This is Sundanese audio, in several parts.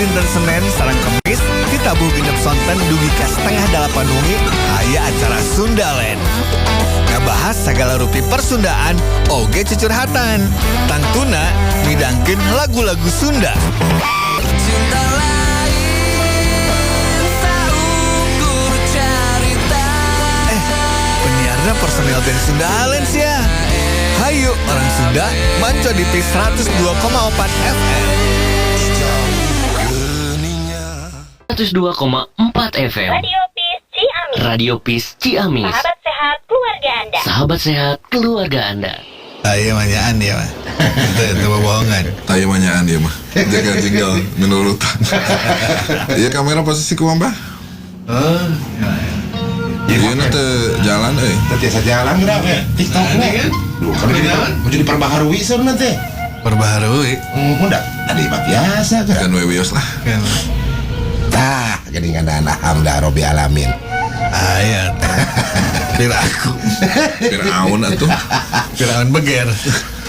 Dinten Senin sareng Kemis di tabuh 6 sonten dugi ka 7.30 wengi aya acara Sundaland. Ngabahas segala rupi persundaan oge cucurhatan. Tangtuna midangkeun lagu-lagu Sunda. Cinta lain saukur carita. Eh, penyiarnya personel band Sundaland sih ya. Hayu orang Sunda manco di Peace 102,4 FM. 102,4 FM. Radio Peace Ciamis. Radio Peace Ciamis. Sahabat sehat keluarga Anda. Sahabat sehat keluarga Anda. Ayo manyaan ya mah. Itu bohongan. Taya manyaan dia mah. Jaga tinggal menurutan. Iya, kamera posisi kumaha, Bah? Oh, Iya, nanti jalan euy. Teu tiasa jalan geura we. TikTok we. Duh, kan jadi kudu diperbaharui sebenarnya teh. Perbaharui. Udah, tadi mah biasa kan. Kan we wios lah. Kan. Tah, geuningan alhamdulillah robbil alamin. Aya teh. Piraku. Firaun atuh. Firaun beger.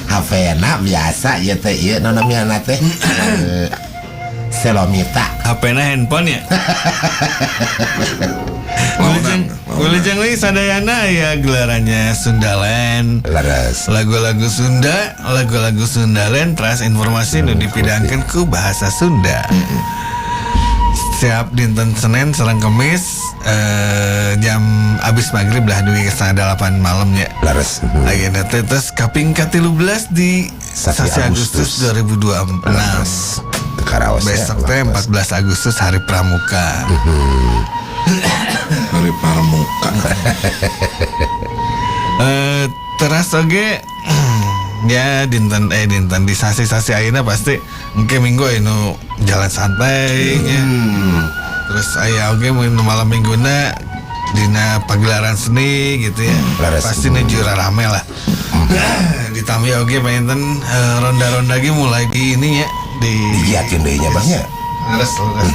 HP-na biasa ieu teh, ieu naon namanya teh? Selomita. HP-na handphone ya. Lawanan. Wilujeng we sadayana ya gelarannya Sundaland. Leres. Lagu-lagu Sunda, lagu-lagu Sundaland, teras informasi nu dipidangkeun ku bahasa Sunda. Siap dinten Senin sareng Kemis jam abis maghrib lah dugi 7.30 malamnya. Leres. Ayeuna teh tos kaping ka-13 di Sasi sasi Agustus Agustus. 2026. Leres. Teu karaos ya. Besok teh 14 Agustus Hari Pramuka. Hari Pramuka. Teras oge ya dinten di sasi-sasi ayeuna pasti engke minggu anu jalan santai nya. Terus aya oge mun malam mingguna dina pagelaran seni gitu ya. Leres. Pasti nuju rame lah. Ditambah oge panginten ronda-ronda ge mulai di ini ya di Digiatkeun deui nya, Bang, nya. Leres, leres.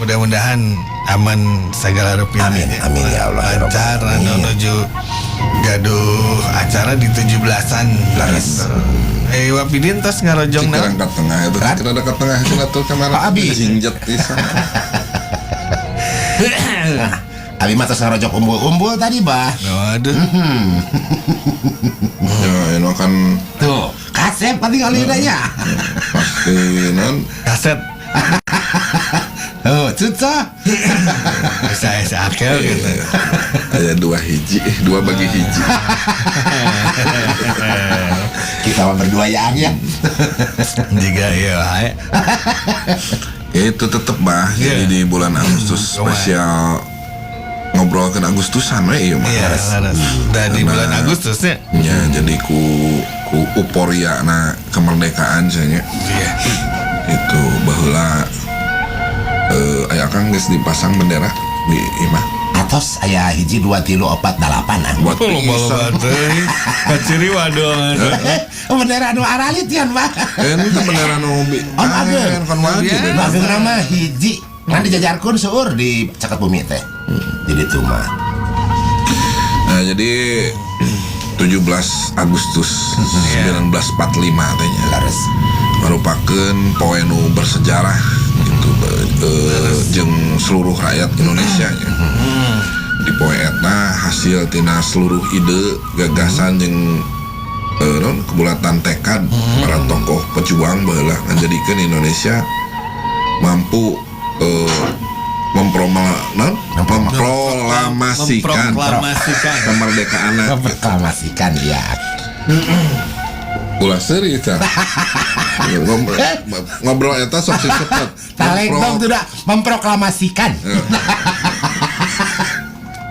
Mudah-mudahan aman segala rupiah. Amin, amin ya Allah, ya Rabbal Lancar anu alamin. Menuju gaduh acara di 17-an. Leres. Eh, Wapidin tos ngarojong Cik naon? ke tengah itu, Kan? cik rada ke tengah cenah tuh kamera. Pak Abi. Jingjet pisan. Abi mah tos ngarojok umbul-umbul tadi, Bah. Waduh. Ya, ini kan Tuh, kasep paling nya. Pasti non Kaset. Oh, cucok. Bisa bisa akel gitu. Aya dua hiji, eh, dua bagi hiji. Kita mah berdua ya, Ang, ya. Jika iya wae. Ya, itu tetep, Bah. Iya. Jadi di bulan Agustus spesial ngobrolkeun Agustusan we ieu mah. Iya, leres. Da di bulan Agustusnya. Ya, jadi ku euforia na kemerdekaan nya. Iya. Itu baheula aya akang geus dipasang bendera di imah? Atos aya hiji, dua, tilu, opat, dalapan, Ang. Buat Oh, loba pisan. loba teuing. Kaciri wadon. Bendera anu aralit yan, Pak. Ente bendera nu Oh, ageng. kan wajib Iya. Nu ageng nama hiji. Kan dijajarkeun seueur di caket bumi teh. Jadi itu mah. Nah, jadi 17 Agustus 1945 teh nya. Leres. Merupakan poe nu bersejarah gitu jeung seluruh rakyat Indonesia nya. Di poe eta hasil tina seluruh ide, gagasan jeung non kebulatan tekad para tokoh pejuang baheula ngajadikeun Indonesia mampu non, memproklamasikan Memproklamasikan. Kemerdekaan. Memproklamasikan ya. Ulah seuri tah. Ngobrol, ngobrol eta sok sing cepet. Talek dong tidak memproklamasikan.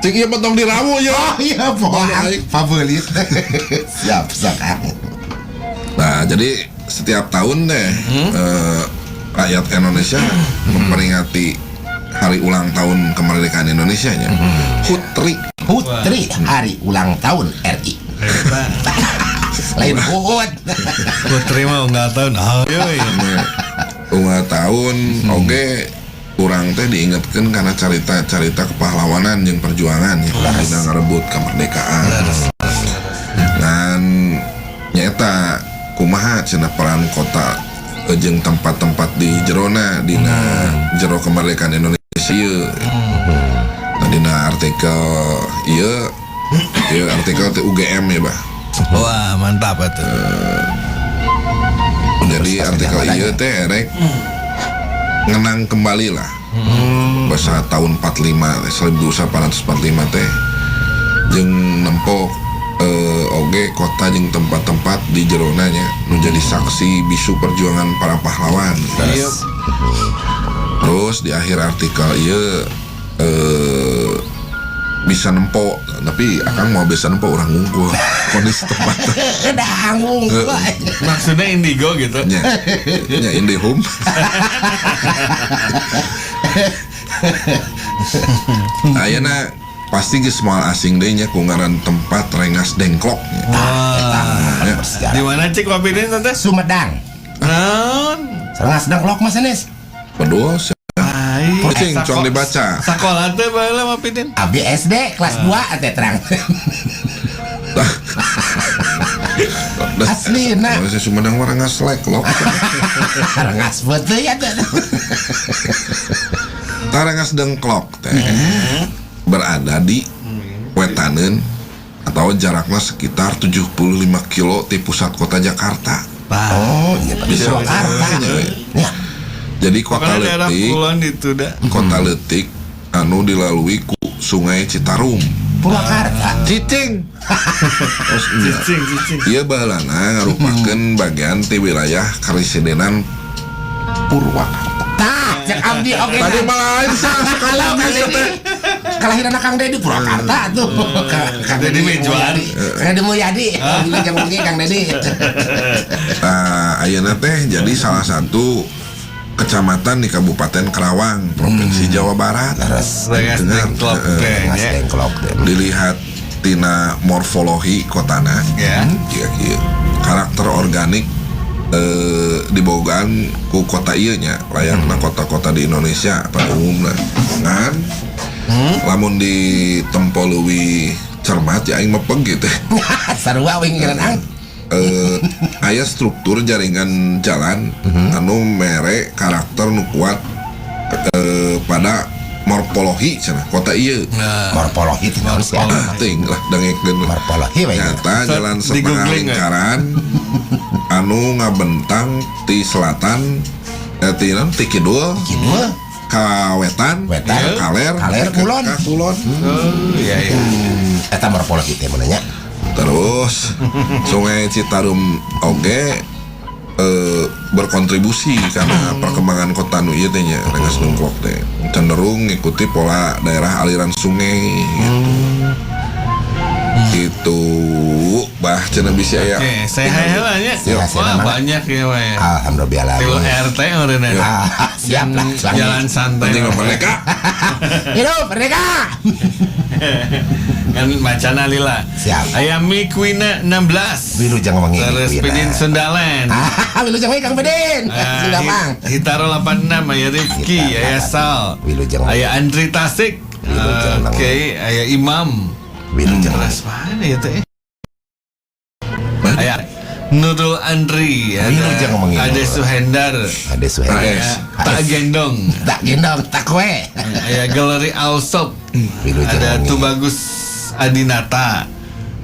Cik ieu potong dirawu ya. Oh iya, bohong. Baik. Favorit. Siap, sok. Nah, jadi setiap tahun deh rakyat Indonesia memperingati hari ulang tahun kemerdekaan Indonesia nya. HUT RI. HUT RI, hari ulang tahun RI. Eta. Lain HUT. Putri mah nggak tahu nah euy. Ulang tahun oke kurang teh diingatkan karena cerita-cerita kepahlawanan yang perjuangan ya dina ngarebut kemerdekaan. Dan nyata kumaha cenah peran kota Jeung tempat-tempat di jerona dina jero kemerdekaan Indonesia ieu. Nah, dina artikel ieu ieu artikel teh UGM ya, Bah. Wah, mantap atuh. Jadi Universitas artikel Gajah Mada ieu nya. teh erek ngenang kembali lah. Bahasa tahun 45 teh, 1845 teh jeung nempo oge kota jeung tempat-tempat di jerona nya nu jadi saksi bisu perjuangan para pahlawan. Iya. Terus di akhir artikel ieu bisa nempo, tapi akang mau bisa nempo orang ngungkul kondisi tempat. Udah ngungkul. Maksudnya indigo gitu. Nya nya IndiHome. Ayeuna pasti geus moal asing deui nya ku ngaran tempat Rengas Dengklok nya. Wah. Ya. Di mana cik Wapidin teh? Sumedang. Naon? Rengas Dengklok Mas Enes. Waduh, Ai, Kucing, cong dibaca. Sakola teh baheula Wapidin. Abi SD kelas 2 teh terang. Asli, nah. Kalau saya Sumedang mah Rengas Leklok. Rengas betul ya teh. Tah Rengas Dengklok teh berada di wetaneun atau jaraknya sekitar 75 kilo di pusat kota Jakarta. Bah. Oh, iya Pak. Bisa. Purwakarta. Iya. Ya. Jadi kota Pokoknya daerah leutik, kulon itu dah. Kota leutik anu dilalui ku Sungai Citarum. Purwakarta. Cicing. Terus iya. Cicing, cicing. Ieu baheulana ngarupakeun bagian ti wilayah Karesidenan Purwakarta. Tah, cek abdi oge. Tadi malah lain sah Kalau sekali Kang bisa Dedi teh. kelahiran Kang Dedi Purwakarta tuh. Kang Dedi Dedi Mejuan. Mulyadi. Kang Dedi Mulyadi. Wilujeng wengi Kang Dedi. Nah, ayeuna teh jadi salah satu kecamatan di Kabupaten Karawang, Provinsi Jawa Barat. Terus Rengas Dengar, Dengklok teh Rengas nya. Dengklok teh. Dilihat tina morfologi kotana, Ya. jika kieu. Karakter organik dibogaan ku kota ieu nya, layakna kota-kota di Indonesia pada umumna. Ngan lamun ditempo leuwih cermat ya aing mepeg gitu. Sarua wing ngiran ang. Aya struktur jaringan jalan anu mere karakter nu kuat pada morfologi cenah kota ieu. Nah, Morfologi teh naon sih? Ah, teuing lah dangekeun lah. Morfologi we. Nyata So, jalan di setengah googling, ya? lingkaran anu ngabentang ti selatan ti naon, ti kidul Kidul, ka wetan, Wetan. ka kaler, Kaler, kulon. ka kulon. Oh, iya iya. Eta morfologi teh mun nya. Terus Sungai Citarum oge berkontribusi karena perkembangan kota nu ieu teh nya Rengas Dengklok teh cenderung ngikuti pola daerah aliran sungai gitu. Gitu bah cenah bisi aya. Oke, saya hai heula nya. Sehat, sehat, Wah, mana? banyak ya, Pak ya. Alhamdulillah. Tilu RT eureun. Ah, siap lah. Jalan santai. Penting mah merdeka. Hidup merdeka. Kan bacana lila. Siap. Aya Mikwina 16. Wilujeng wengi Terus Mikwina. Pidin Sundaland. Ah, wilujeng wengi Kang Bedin. Ah, Sudah Mang. Hitaro 86 aya Rifki, Hitaro aya 86. Sal. Wilujeng wengi. Aya Andri Tasik. Wilujeng Oke, aya Imam. Wilujeng. Terus mana ya teh? Aya Nurul Andri, ada Wilujeng wengi. Ade Suhendar, Ade Suhendar. AS. Tak Gendong, Tak gendong, tak kue. aya Galeri Alsop, Wilujeng ada wengi. Tubagus Adinata,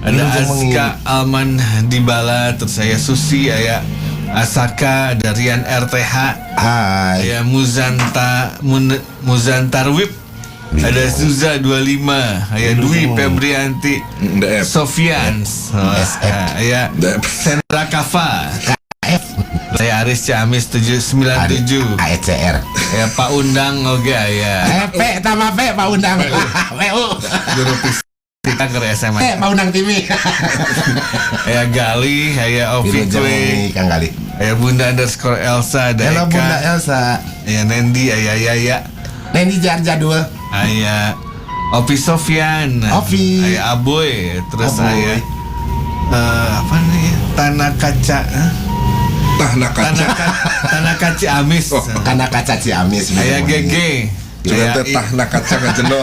ada Wilujeng wengi. Azka Alman Dibala, terus saya Susi, aya Asaka, ada Rian RTH, Hai. aya Muzanta Muzantarwip, ada Zuza 25, aya Dwi Febrianti, DF. Sofians, SF. aya DF. Sendra Kava, KF. saya Aris Ciamis 797, AECR. ya Pak Undang oge aya P tambah P Pak Undang. PU. guru fisika ke SMA. P Pak Undang TV. Aya Gali, aya Ovi Wilujeng Kwe, wengi Kang Gali. aya Bunda underscore Elsa, ada Halo Eka, Bunda Elsa. aya Nendi, aya Yaya, Nendi Jar Jadul. aya Opi Sofyan, Opi. aya Aboy, terus Aboy. aya apa nih Tanah Kaca, eh? Tah na kaca. Tanah Kaca Ciamis, Oh. Karena kaca Ciamis. aya Wilujeng wengi. GG, Sudah teh tahna kacang cendol.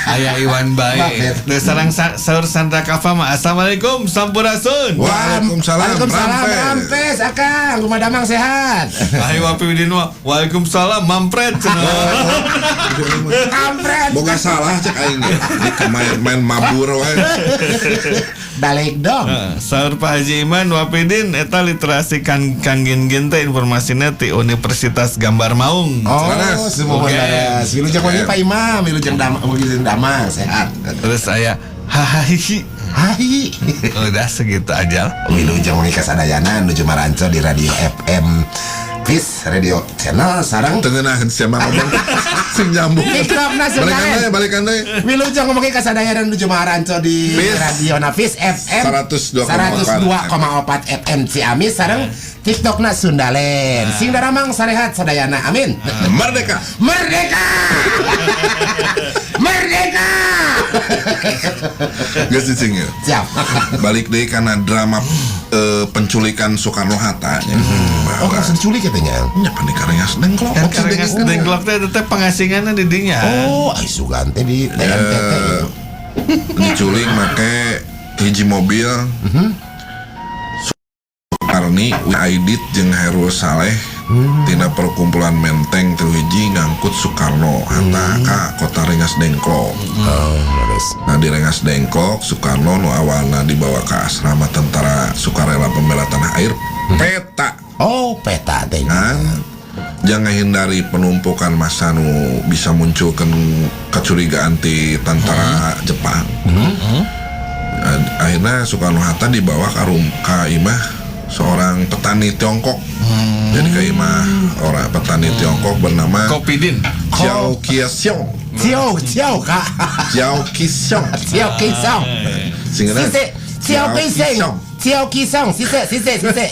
Aya Iwan bae. Teu sareng saur Sandra Kafa mah. Assalamualaikum sampurasun. Waalaikumsalam. Waalaikumsalam Rampes. Rampes akang, kumaha damang sehat. Ayo Wapi Widin mah. Waalaikumsalam mampret cenah. Kampret. Boga salah cek aing ge. Di main mabur wae. Balik dong. Saur Pak Haji Iman Wapidin eta literasi kan kang gin teh informasinya ti Universitas Gambar Maung. Oh, Laras. semua Oke. laras. Wilujeng wangi Pak Imam, wilujeng damang, wilujeng damang sehat. Terus aya hahaha. Hai. Udah segitu aja. Wilujeng wangi kasadayana nuju maranco di Radio FM Peace Radio Channel sareng Teu ngeunaheun sia mah ngomong sing nyambung. TikTok Balikan nasional. deui, balikan deui. Wilujeng ngomongin kasadayana nuju maranco di Peace. Radio Nafis FM 102,4. 102,4 FM Ciamis sareng TikTokna Sundalen. Sing daramang sarehat sadayana. Amin. Merdeka. Merdeka! Merdeka! Geus cicing ya. Siap. Balik deui kana drama penculikan Soekarno Hatta nya. Oh, langsung diculik katanya. Nya pan di Karengas Dengklok. Kan Karengas Dengklok teh teh pengasinganna di dinya. Oh, ai sugan teh di TNTT gitu. Diculik make hiji mobil. Soekarni, Aidit jeung Hairul Saleh tina perkumpulan Menteng tilu hiji ngangkut Soekarno Hatta ka kota Rengas Dengklok. Oh, terus. Nah di Rengas Dengklok Soekarno nu awalna dibawa ke asrama tentara Sukarela Pembela Tanah Air Peta Oh, peta teh. kan jangan hindari penumpukan massa nu bisa munculkan kecurigaan ti tentara Jepang. Akhirnya Soekarno Hatta dibawa ke ka imah seorang petani Tiongkok. Jadi ke imah orang petani Tiongkok bernama Kopidin. Chiao Kia Siong. Ciao, ciao, Kak. Chiao Ki Siong. Ciao Kisong. Singkatnya, Sise, Ciao Kisong. Ciao Kisong, sise, sise, sise.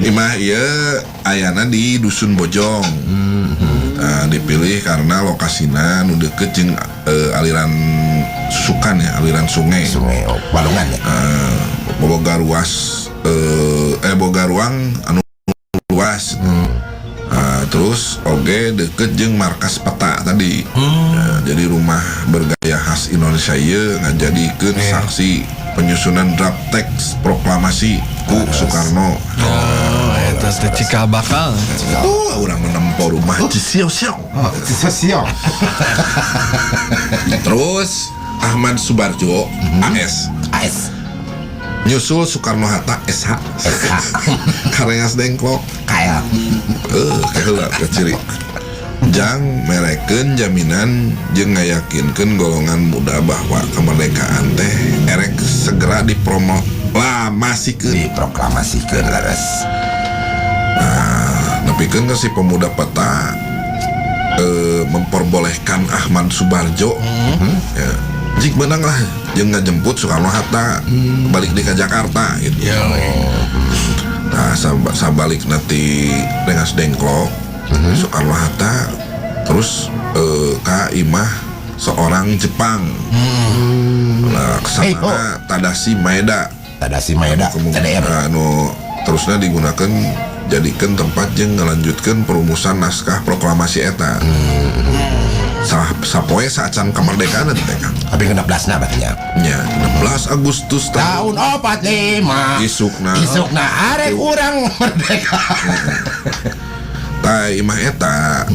Imah ieu ayana di Dusun Bojong. Nah, dipilih karena lokasina nu deket jeung aliran susukan ya, aliran sungai. Sungai oh, Balungan ya. Boga ruas boga ruang anu luas. Nah, terus oge deket jeung markas peta tadi. Nah, jadi rumah bergaya khas Indonesia ieu ngajadikeun saksi penyusunan draft teks proklamasi ku Soekarno. Oh, eta teh cikal bakal. Oh, orang menempo rumah Cisio-sio. Oh, sosial. Terus Ahmad Subarjo AS AS nyusul Soekarno Hatta SH SH Karengas Dengklok. KL. Keheula keciri. Jang merekeun jaminan jeung ngayakinkeun golongan muda bahwa kemerdekaan teh erek segera diproklamasikeun. Diproklamasikeun leres. Nah, nepikeun ka si pemuda peta memperbolehkan Ahmad Subarjo ya, jik menang lah jeung ngajemput Soekarno Hatta balik di ke Jakarta gitu. Ya. Nah, sabalik nanti Rengas Dengklok Soekarno Hatta terus ka imah seorang Jepang. Nah, kesana Hey, oh. Tadashi Maeda. Tadashi Maeda, TDM. Anu terusnya digunakan jadikan tempat jeung ngelanjutkan perumusan naskah proklamasi eta. Sapoe saacan kemerdekaan teh Kang. Tapi 16 na berarti nya. Nya, 16 Agustus Tahun 45. Isukna. Isukna arek urang merdeka. Tah imah eta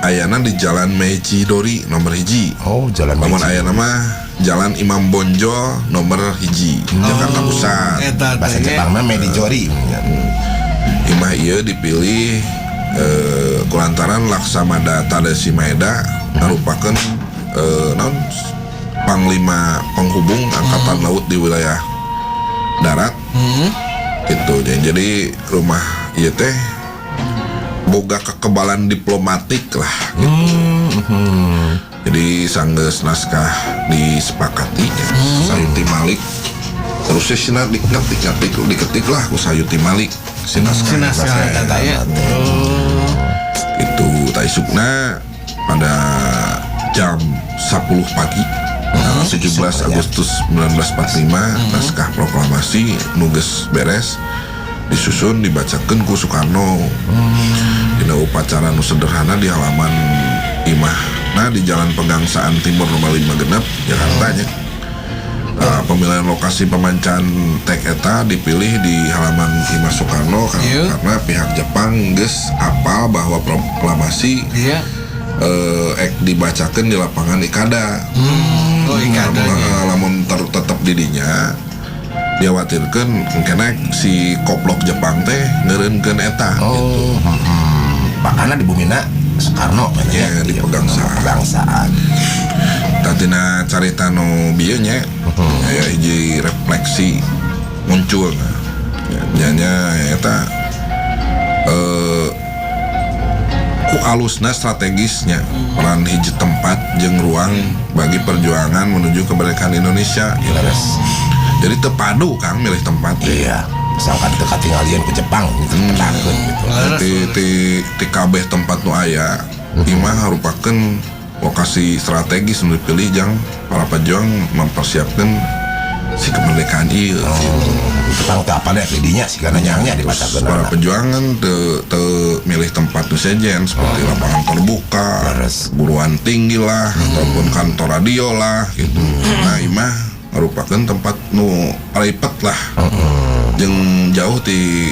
ayana di Jalan Meiji Dori nomor 1. Oh, jalan Lamun Meiji. ayana mah Jalan Imam Bonjol nomor 1, Jakarta Pusat. Eta Bahasa teh. Jepang mah Meiji-jori. Imah ieu dipilih kulantaran Laksamada Tadashi Maeda ngarupakeun naon panglima penghubung angkatan laut di wilayah darat. Gitu. Jadi rumah ieu teh boga kekebalan diplomatik lah gitu. Jadi sanggeus naskah disepakati ya, Sayuti Malik terusnya sina diketik diketik lah ku Sayuti Malik si naskah Si naskah eta teh ya. Itu taisukna pada jam 10 pagi tanggal 17 Agustus 1945 naskah proklamasi nuges beres disusun dibacakan ku Soekarno dina upacara nu sederhana di halaman imah nah di Jalan Pegangsaan Timur nomor 5 genep Jakarta nya. Nah, pemilihan lokasi pemancan tek eta dipilih di halaman Imah Soekarno karena pihak Jepang geus apal bahwa proklamasi ek dibacakan di lapangan Ikada. Oh, Ikada. Lamun tetep didinya dikhawatirkan kena si koplok Jepang teh ngeureunkeun eta gitu. Makanya di bumina Soekarno Ya, di Pegangsaan. Pegangsaan. Tah tina carita nu bieu nya aya hiji refleksi muncul nah. Nya nya eta ku alusna strategisnya peran hiji tempat jeung ruang bagi perjuangan menuju kemerdekaan Indonesia gitu. Leres. Jadi tepadu Kang milih tempat teh. Iya. Misalkan teu katinggalian ku Jepang gitu, petakeun gitu. Di di di kabeh tempat nu aya imah merupakan lokasi strategis nu dipilih jang para pejuang mempersiapkan si kemerdekaan ieu gitu. Jepang teu apa deh didinya sih karena nyangnya Terus dibacakeun. para pejuang kan teu milih tempat nu sejen seperti lapangan terbuka, perguruan tinggi lah, ataupun kantor radio lah gitu. Nah, imah merupakan tempat nu private lah. Jeung jauh di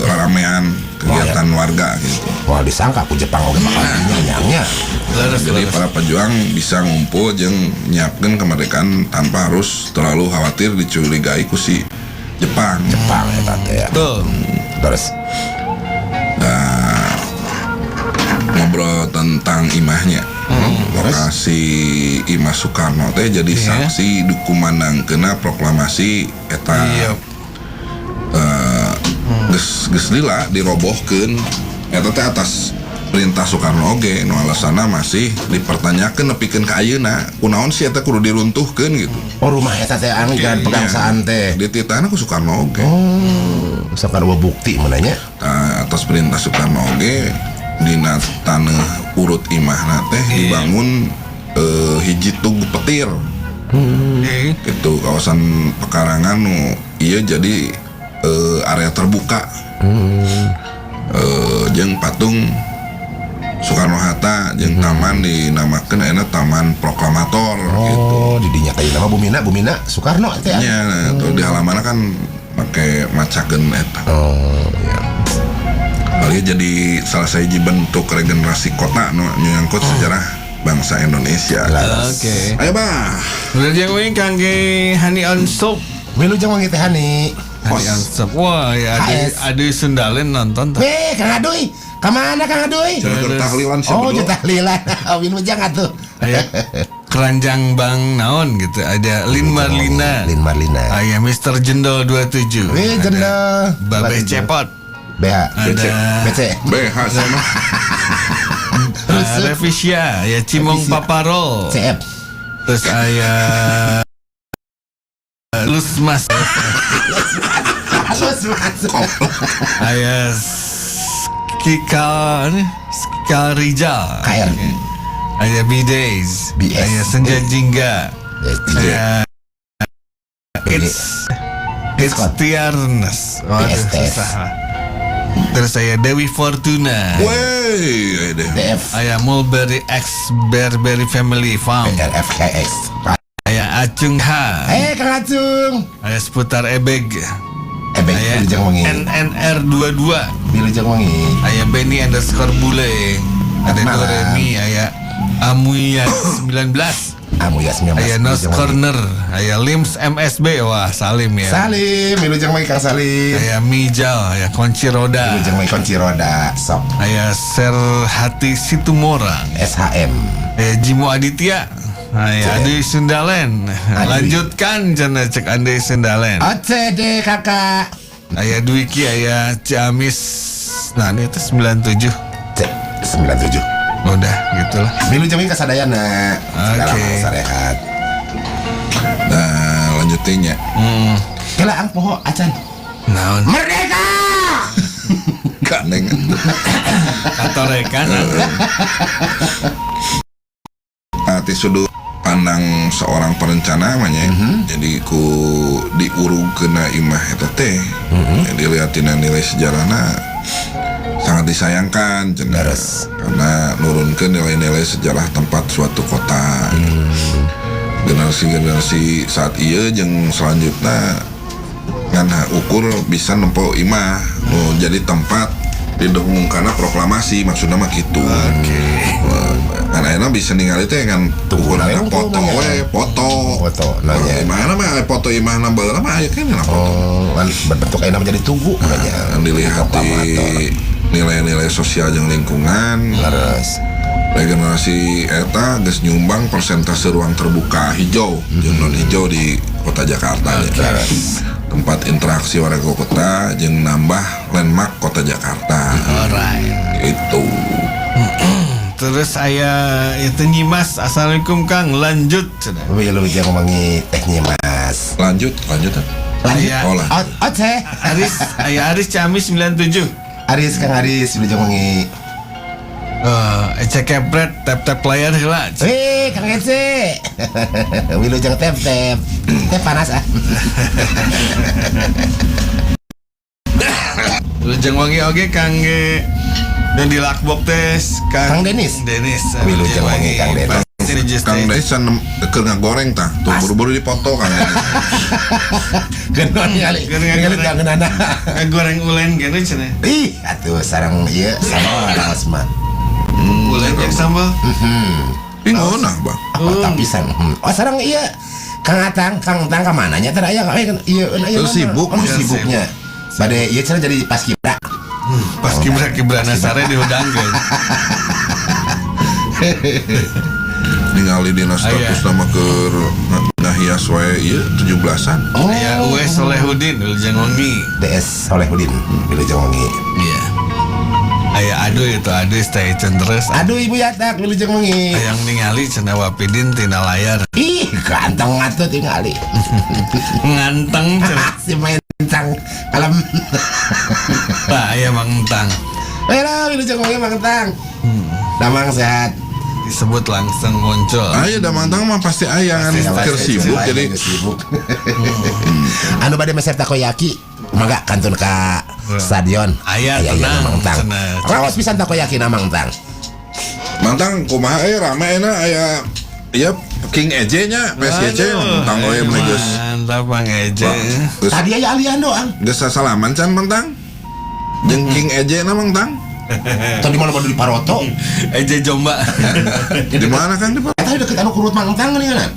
ramean kegiatan warga gitu. Wah, disangka ku Jepang oge bakal dinya nyangnya. Jadi para pejuang bisa ngumpul jeung nyiapkeun kemerdekaan tanpa harus terlalu khawatir dicurigai ku si Jepang. Jepang eta teh ya. Betul. Terus Nah, ngobrol tentang imahnya. Lokasi Imah Soekarno teh jadi saksi dikumandangkeunna proklamasi eta. Geus geus lila dirobohkeun eta teh atas perintah Soekarno oge nu alasanna masih dipertanyakeun nepikeun ka ayeuna kunaon sih eta kudu diruntuhkeun gitu. Oh, rumah eta teh anu jalan Pegangsaan teh. Dititahna ku Soekarno oge. Oh, misalkan euweuh bukti menanya. Tah, atas perintah Soekarno oge dina taneuh urut imahna teh dibangun hiji tugu petir. Gitu kawasan pekarangan nu ieu jadi area terbuka. Jeung patung Soekarno Hatta jeung taman dinamakeun ayeuna Taman Proklamator gitu. Oh, di dinya teh nama Bumina Bumina Soekarno teh. Nya, nah, tuh di halaman kan make macakeun eta. Oh, iya. Bali jadi salah sahiji bentuk regenerasi kota nu nyangkut sejarah bangsa Indonesia. Oke. Ayo bah. Wilujeng wengi kangge Hani on Soap. Wilujeng wengi teh Hani. Hani on Soap. Wah, ya HS. ada Sundalen nonton tuh. Weh, Kang Aduy. Kamana Kang Aduy? Jalur tahlilan siapa Oh, dulu? tahlilan. Wilujeng atuh. Aya keranjang bang naon gitu. Ada Lin Marlina. Lin Marlina. Aya Mr. Jendol 27. Weh, Ada Jendol. Babeh 27. Cepot. BH. Ada BC. BH sama. Revisia, ya Cimong Revisia. Paparo. CF. Terus aya Lusmas. Halus masuk. Aya Skikal Skikal Rijal. KR. Aya B-Days. BS. Aya Senja Jingga. Aya It's Tiarnes. Waduh, PSTS. susah. Terus saya Dewi Fortuna. Wey, ayo deh. DF. Aya Mulberry X Berberry Family Farm. RFKX. Aya Acung H. Eh, Kang Acung. Aya seputar Ebeg. Ebeg Aya Wilujeng wengi. NNR 22. Wilujeng wengi. Aya Benny underscore Bule. Ada Malam. Doremi. Aya Amuya 19. Amuya 19. Aya Nos Wilujeng wengi. Corner. Aya Lims MSB. Wah, Salim ya. Salim, Wilujeng wengi Kang Salim. Aya Mijal, aya Kunci Roda. Wilujeng wengi kunci roda. Sok. Aya Serhati Situmorang. SHM. Aya Jimo Aditya. Aya Ade Sundalen. Lanjutkan cenah cek Ade Sundalen. OCD kakak. Aya Dwiki, aya Ciamis. Nah, ini itu 97. C 97. Udah, gitulah. Wilujeng wengi kasadayana. Segala Oke. mangsa rehat. Nah, lanjutinnya. Kela ang poho acan. Naon? Merdeka! Gandeng. Katorekan. Nah, ti sudut pandang seorang perencana mah nya. Jadi ku diurug kena imah eta teh. Jadi liatina nilai sejarahna sangat Sangat disayangkan cenah. Leres. Karena nurunkeun nilai-nilai sejarah tempat suatu kota. Generasi-generasi saat ieu jeung selanjutnya ngan ukur bisa nempo imah nu jadi tempat didengungkana proklamasi, maksudnya mah gitu. Oke. Kan ayeuna bisa ningali teh kan Tunggu ukur we, foto tunggu we, foto. Foto, nanya. Imahna mah aya foto imahna baheula mah aya keneh lah foto. Oh, kan berbentuk ayeuna menjadi tugu nanya. Kan dilihat di nilai-nilai sosial jeung lingkungan. Leres. Regenerasi eta geus nyumbang persentase ruang terbuka hijau jeung non hijau di kota Jakarta ya. Leres. Tempat interaksi warga kota jeung nambah landmark kota Jakarta. Alright. Itu. Terus aya itu Nyimas, "Assalamualaikum Kang, lanjut," cenah. Wilujeng wengi, Teh Nyimas. Lanjut, lanjut. Ah. Lanjut. Aya Oh, lanjut. Oh, teh. Aris, aya Aris Ciamis 97. Aris, Kang Aris, wilujeng wengi. Eh, Ece kepret tap-tap layar heula. Wih, Kang Ece. Wilujeng tep tep. Teh panas ah. Wilujeng wengi oge kangge dan di lakbok teh Kang Denis. Denis. Wilujeng wengi, Kang Denis. Pasti di Kang Denis can keur ngagoreng tah. Tuh buru-buru dipoto Kang Denis. Genon kali. Goreng- Ningali goreng. ngeunana. Ngagoreng ulen gini cenah. Ih, atuh sareng ieu sama raos mah. Ulen jeung sambal. Ih, ngeunah, Bang. Apa tapisan? Oh, sareng ieu Kang Atang, Kang Atang ka mana nya teh aya kan ieu aya. Terus sibuk. Oh, sibuknya. Bade ieu cenah jadi paskibra. Pas kibra kibra nasare dihudangkeun. Ningali dina status Aya. nama keur ngahias wae ieu 17-an. Oh, Aya Uwes Solehudin, wilujeng wengi. DS Solehudin, wilujeng wengi. Iya. Aya aduh itu aduh stay tune terus. Aduh Ibu Yatak, wilujeng wengi. Hayang ningali cenah Wapidin tina layar. Ih, ganteng atuh tingali. Nganteng cenah. Si mencang kalem. Tah aya Mang Entang. Halo, wilujeng wengi Mang Entang. Damang sehat. Disebut langsung muncul. Aya da mantang mah pasti aya kan keur sibuk jadi sibuk. Anu bade meser takoyaki, mangga kantun ka stadion. Aya, tenang, Mang Tang. cenah. Raos pisan takoyaki na Mang Tang. Mantang kumaha rame enak aya ieu King Eje nya PSGC mantang oge mah geus. Mantap Bang Eje. Geus Tadi aya Aliando ang. geus sasalaman can mantang. Jeung King Eje na mantang. Tadi malam di Paroto. Eje Jomba. Di mana Kang di Eta deket anu kurut Mang Tang nih kan.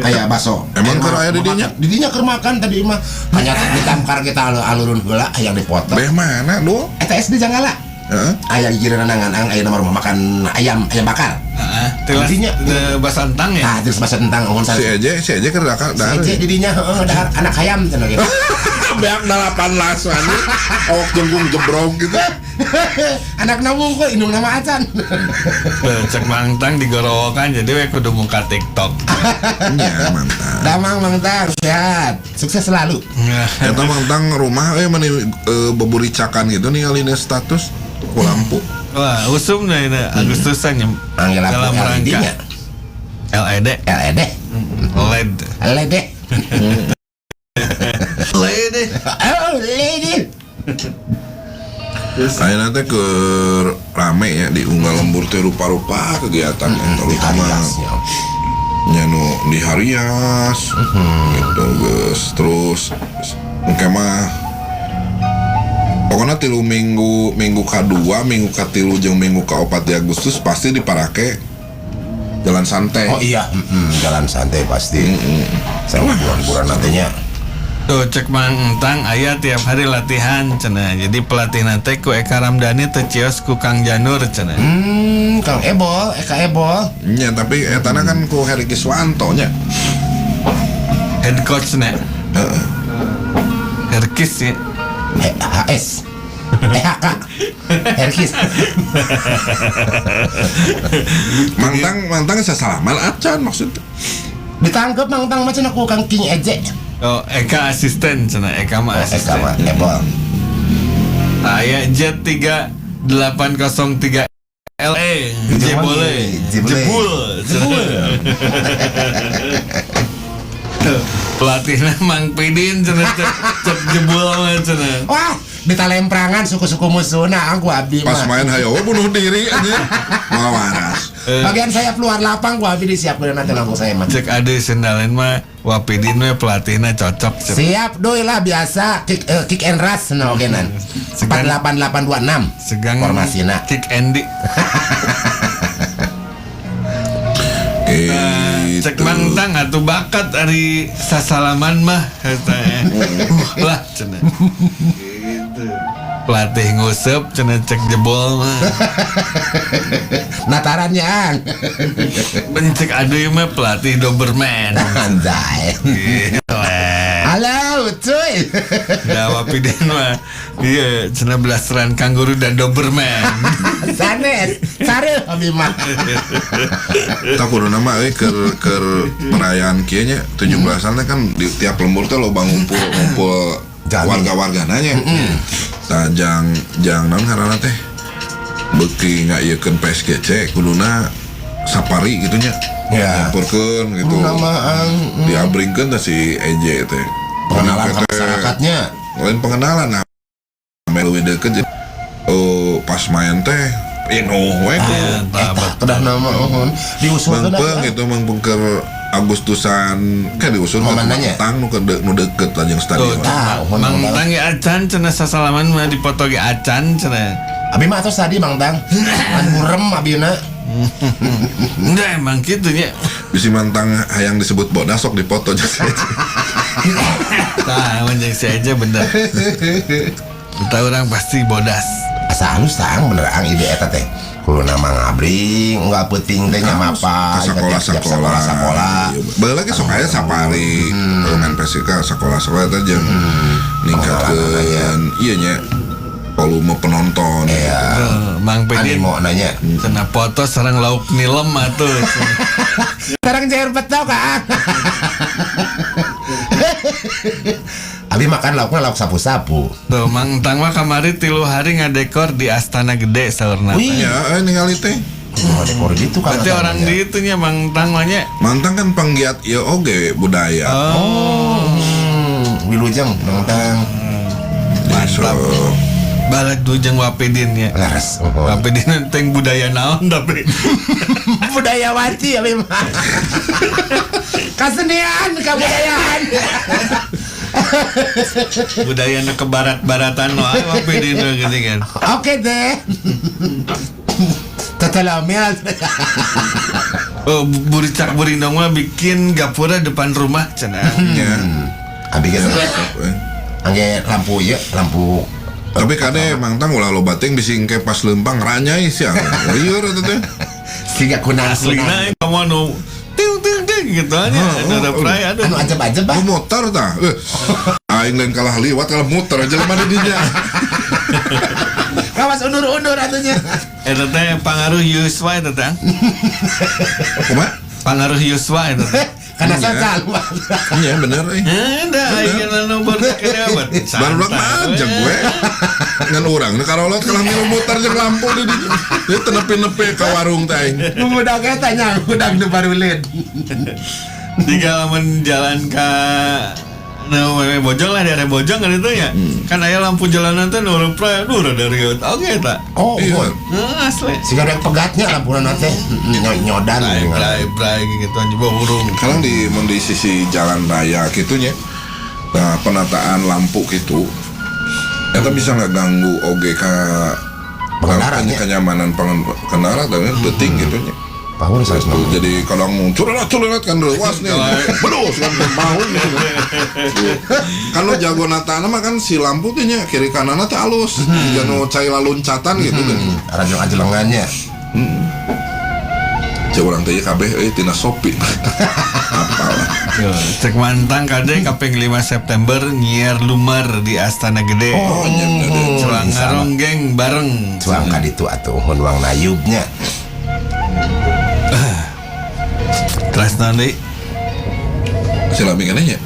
Aya baso. Emang keur aya di dinya? Di dinya keur makan tadi mah. Hanya ditamkar kita alurun heula hayang dipoto. Beh mana do? Eta SD Janggala. Heeh. Aya gigireun ngan ang aya nama rumah makan ayam ayam bakar. Heeh. Tilas Intinya- de basantang ya. Nah, terus bahasa tentang ungun Si Eje, si Eje keur dahar. Si Eje di dinya heeh dahar anak ayam cenah gitu. Beak 18 anjing. Awak jenggung jebrok gitu. Anak nabung kok indung nama acan. Cek Mang Tang digorowokan jadi we kudu muka TikTok. Nya mantap. Damang Mang Tang sehat. Sukses selalu. Eta mantang rumah meni beburicakan gitu ningali status ku lampu. Wah, usum nah ini Agustusan ya. Angge lampu Dalam rangka LED-nya. LED, LED. LED. LED. LED. Oh, LED. Ayeuna teh keur rame ya di unggal lembur teh rupa-rupa kegiatan ya, terutama Dihariasnya. nya nu di Harias gitu geus terus engke mah pokoknya tilu minggu, minggu kadua, minggu katilu jeung minggu kaopat di Agustus pasti diparake jalan santai. Oh iya, jalan santai pasti. Sama bulan-bulan nantinya. Tuh cek Mang Entang aya tiap hari latihan cenah. Jadi pelatih teh ku Eka Ramdhani teu cios ku Kang Janur cenah. Kang Ebol, Eka Ebol. Nya tapi etana kan ku Heri Kiswanto nya. Head coach nya. Heeh. Herkis ya. HS. EHK. Herkis. Mantang mantang sasalaman acan maksudnya. Ditangkep Mang Tang mah cenah ku Kang King Eje. Oh, Eka asisten cenah, Eka mah Oh, Eka asisten. mah Ebol. Aya Jet 3803 LE Jebole. Jebole. Jebul. Jebul. Pelatihna Mang Pidin cenah cek, cek jebul mah cenah. Wah, Ditalemprangan suku-suku musuhna ku abdi Pas mah. main hayo we bunuh diri anjing. Moal waras. Bagian sayap luar lapang ku abdi disiapkeun nanti langsung saya mah. Cek ade sendalin mah Wapidin we pelatihna cocok cek. Siap doi lah biasa kick, kick and rush nah oke nan. 48826. Segang formasina. Kick Andy. Gitu. Cek mangtang atuh bakat ari sasalaman mah eta lah cenah. Gitu. Pelatih nguseup cenah cek jebol mah. Natarannya ang. Cek ade mah pelatih Doberman. Anjay. Gitu. Halo, cuy. Da Wapidin mah iya cenah blasteran kanguru dan Doberman. Sanes, sare abi mah. Tak kudu nama euy keur perayaan kieu nya 17-an teh kan di tiap lembur teh loba ngumpul ngumpul Jami. warga-wargana nya. Tah jang jang naon ngaranna teh? Beuki ngaieukeun PSGC kuduna safari gitu nya. Ya. Nyampurkeun gitu. Kudu nama ang Diabringkeun teh si EJ teh. Pengenalan ke Teh, masyarakatnya. lain pengenalan nah. Leuwih deukeut jadi oh, pas main teh inuh we ku. Eta kedah nama uhun diusulkeun Mangpeng gitu mangpeng keur Agustusan kan diusul ke Momennya nya? Mangtang nu ke nu deukeut lah jeung stadion. Tah, uhun Mang Tang ge acan cenah sasalaman mah dipoto ge acan cenah. Abi mah tos tadi Mang Tang. Kan burem abina. Enggak emang gitu nya. Bisi mantang hayang disebut bodas sok dipoto jeung si Ece. Tah, emang jeung si Eja bener. Kita orang pasti bodas. Asa halus tang bener ang ide eta teh. Kudu nama ngabring, enggak penting teh nya mapa, Ka sekolah sekolah sekolah. Baheula ge sok aya safari, main PSK sekolah-sekolah teh jeung ningkatkeun ieu nya volume penonton. Iya. Mang Pedin Animo nanya. cenah foto sareng lauk nilem atuh. Sekarang cair betok ah. Abi makan lauknya lauk sapu-sapu. Tuh Mang Tang mah kamari 3 hari ngadekor di Astana Gede saurna. Wih. Ya, ningali teh. Oh, dekor gitu kan. Berarti orang di itu nya Mang Tang mah nya. Mantang kan penggiat ieu oge budaya. Oh, Wilujeng Mang Tang. mantap. Balik du jeung Wapidin nya. Leres. Oh. Wapidin teh budaya naon tapi Budayawati abi mah. Kasenian, kebudayaan. budaya nu ke barat-baratan wae Wapidin mah gini kan. Oke deh. Tetelamil. Oh, buricak burindong mah bikin gapura depan rumah cenah. Ya. Abi geus angge lampu ieu, lampu Tapi kade Mang Tang ulah loba teuing bisi engke pas leumpang ranyai sia. Lieur eta teh. siga kunang Aslina kamu nu ting ting ting gitu aja. Ada reply aduh. Anu ajeb-ajeb ah. Lu muter tah. Aing lain kalah liwat kalah muter aja lemah di dinya. Kawas undur-undur atunya. Eta teh pangaruh Yuswa eta teh. Kumaha? Pangaruh Yuswa eta teh. Karena sosial. Iya bener euy. Ada aing anu baru Baru mah aja gue. Ngan urang nu karolot kalah milu muter jeung lampu di dinya. Dia teu nepi-nepi ka warung teh aing. Budak eta nya, budak nu barulin. Jika lamun jalan ka nu wewe bojong lah daerah bojong kan itu ya. Kan aya lampu jalanan teh nu reply aduh rada rieu. Oke eta. Oh, Iya. oh. Asli. Siga rek pegatnya lampu teh nyodan Bray bray bray gitu anjing bawa burung. Sekarang di mun di sisi jalan raya gitu nya. Nah, penataan lampu gitu. Eta bisa ngaganggu oge ka Pengendara nya. kenyamanan pengendara dan penting gitu nya. Bangun Tuh, jadi kadang curelat kan lewas nih. Bedus kan mau gitu. Kan lo jago nataan mah kan si lampu teh nya kiri kananna teh alus. Jiga nu cai laluncatan gitu kan. Rajong ajelengannya. Cek urang teh kabeh euy tina Shopee. Apalah. Yo, cek mantang kade kaping 5 September nyiar lumar di Astana Gede. Oh, nya bener. Cuang ngaronggeng bareng. Cuang ka ditu atuh hun wang nayubnya. Terus nanti Silami keneh nya.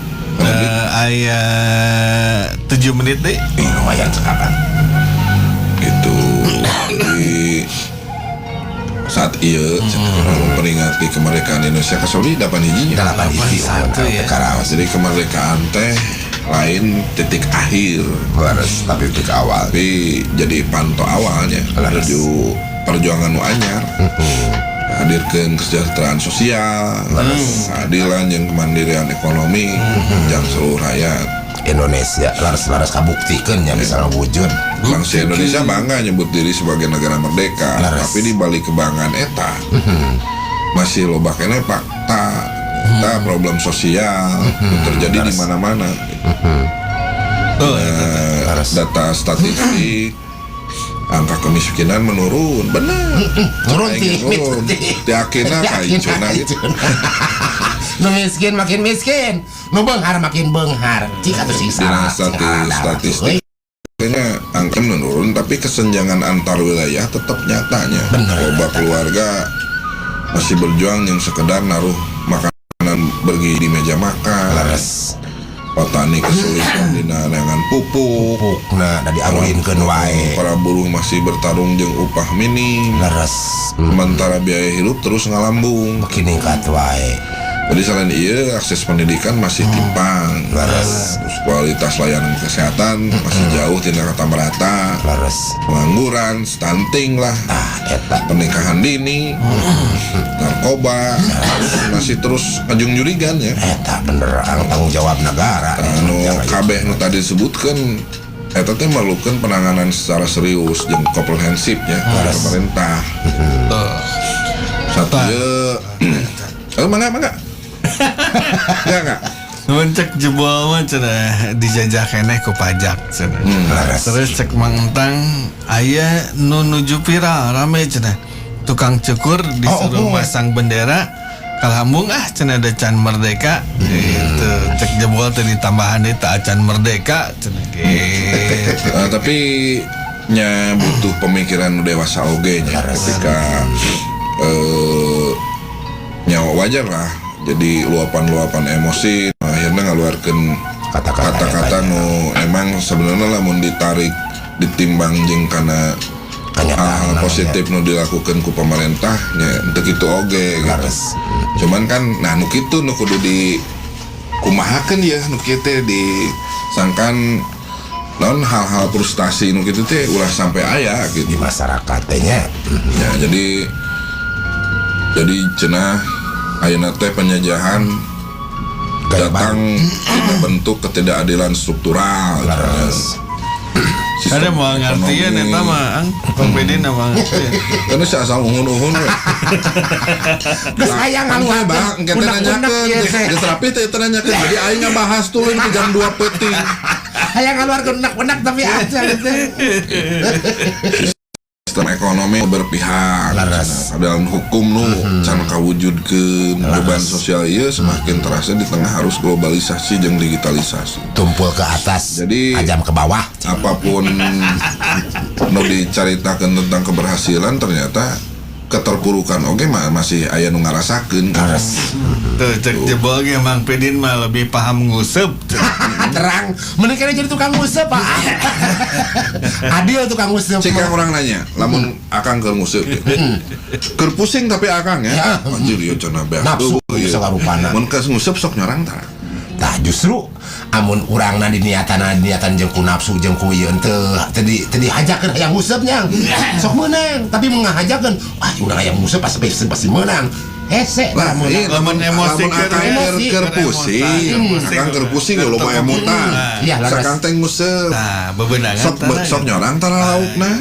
aya 7 menit deh. Ih, lumayan cekapan. Gitu. Jadi saat ieu memperingati kemerdekaan Indonesia kasoli 8 hiji nya. 8 hiji satu ya. Nah, jadi kemerdekaan teh lain titik akhir. Leres, tapi titik awal. Tapi jadi panto awalnya Leres. menuju perjuangan nu anyar. Hadirkan kesejahteraan sosial, keadilan jeung kemandirian ekonomi jang seluruh rakyat. Indonesia leres-leres kabuktikeun nya bisa ngawujud. Bangsa Indonesia bangga nyebut diri sebagai negara merdeka, Leres. tapi di balik kebanggaan eta masih loba keneh fakta, eta problem sosial nu terjadi di mana-mana. Tuh, Eh, Leres. data statistik angka kemiskinan menurun, benar. Turun Aing ti. turun. Ti akhirna ka icuna gitu. Nu miskin makin miskin, nu beunghar makin beunghar. Cik atuh sing Dina salah, sing statistik kayaknya angka menurun, tapi kesenjangan antar wilayah tetap nyatanya. Bener. Loba keluarga masih berjuang yang sekedar naruh makanan bergizi di meja makan. Leres. Petani kesulitan dina neangan pupuk. Pupukna da diaruinkeun wae. Para buruh masih bertarung jeung upah minim. Leres. Sementara biaya hidup terus ngalambung. Makin ningkat wae. Jadi selain iya akses pendidikan masih timpang. Leres. Terus kualitas layanan kesehatan masih jauh tina kata merata. Leres. Pengangguran, stunting lah, Ah, eta. pernikahan dini, narkoba, masih terus ngajung jurigan ya. Eta bener ang tanggung jawab negara. Anu kabeh nu tadi disebutkan eta teh memerlukan penanganan secara serius jeung komprehensif ya dari pemerintah. Tuh. Satu ye, eh mangga mangga. Enggak enggak. Nuhun cek jebol mah cenah dijajah keneh ku pajak cenah. Leres. Terus cek Mang Entang aya nu nuju viral rame cenah. Tukang cukur disuruh Oh, oh. masang bendera kalambung ah cenah ada can merdeka gitu. Cek jebol teh ditambahan deui teh acan merdeka cenah gitu. Eh, tapi nya butuh pemikiran nu dewasa oge nya ketika nya wajar lah jadi luapan-luapan emosi akhirnya ngaluarkeun Kata-kata kata-kata eta nya. nu emang sebenarnya lamun ditarik ditimbang jeung kana Kenyataan hal-hal namanya. positif nu dilakukan ku pemerintah nya henteu kitu oge gitu. Leres. Cuman kan nah nu kitu nu kudu di kumahakeun ya nu kieu teh disangkan naon hal-hal frustasi nu kitu teh ulah sampai aya gitu. Di masyarakat teh nya. Ya, jadi cenah ayeuna teh penjajahan Gaya datang dina bentuk ketidakadilan struktural. Leres. Sistem Ada mau ngartian ekonomi. eta mah ang Bang Pedi mah ngartian. Kan si asal uhun-uhun we. Geus hayang Engke ngaluarkeun bah, engke teh unek-unek nanyakeun. ieu teh. Geus rapi teh teh nanyakeun. Jadi aing ngabahas tuluy ke jam 2 peuting. Hayang ngaluarkeun unek-unek tapi aja teh. Sistem ekonomi berpihak. Leres. Keadilan hukum nu can kawujudkeun beban sosial ieu semakin terasa di tengah arus globalisasi jeung digitalisasi. Tumpul ke atas, Jadi- tajam ke bawah. Apapun nu dicaritakeun tentang keberhasilan ternyata keterpurukan oge mah masih aya nu ngarasakeun. Leres. Tuh cek jebol ge Mang Pidin mah lebih paham nguseup. Terang, mending kena jadi tukang nguseup, Pak. Adil tukang nguseup. Cik kang orang nanya, lamun akang keur nguseup ya. Keur pusing tapi akang ya. Ya. Anjir ieu cenah beak. Nafsu, Eueuh, ieu. sagarupana. Mun keur nguseup sok nyorang tah. Tah justru amun urangna diniatan niatan jeung ku nafsu jeung ku ieu teu teu di teu dihajakeun hayang nguseup nya. Sok meunang, tapi mun ngahajakeun, wah urang hayang nguseup pasti pasti, pasti meunang. Hese Lah, lah iya, meunang. Lamun emosi lamun akang emosi. keur pusing, akang keur pusing ya loba emutan. Iya, leres. Sakang teh nguseup. Nah, bebenangan Sok tanah sok ya. nyorang tara laukna.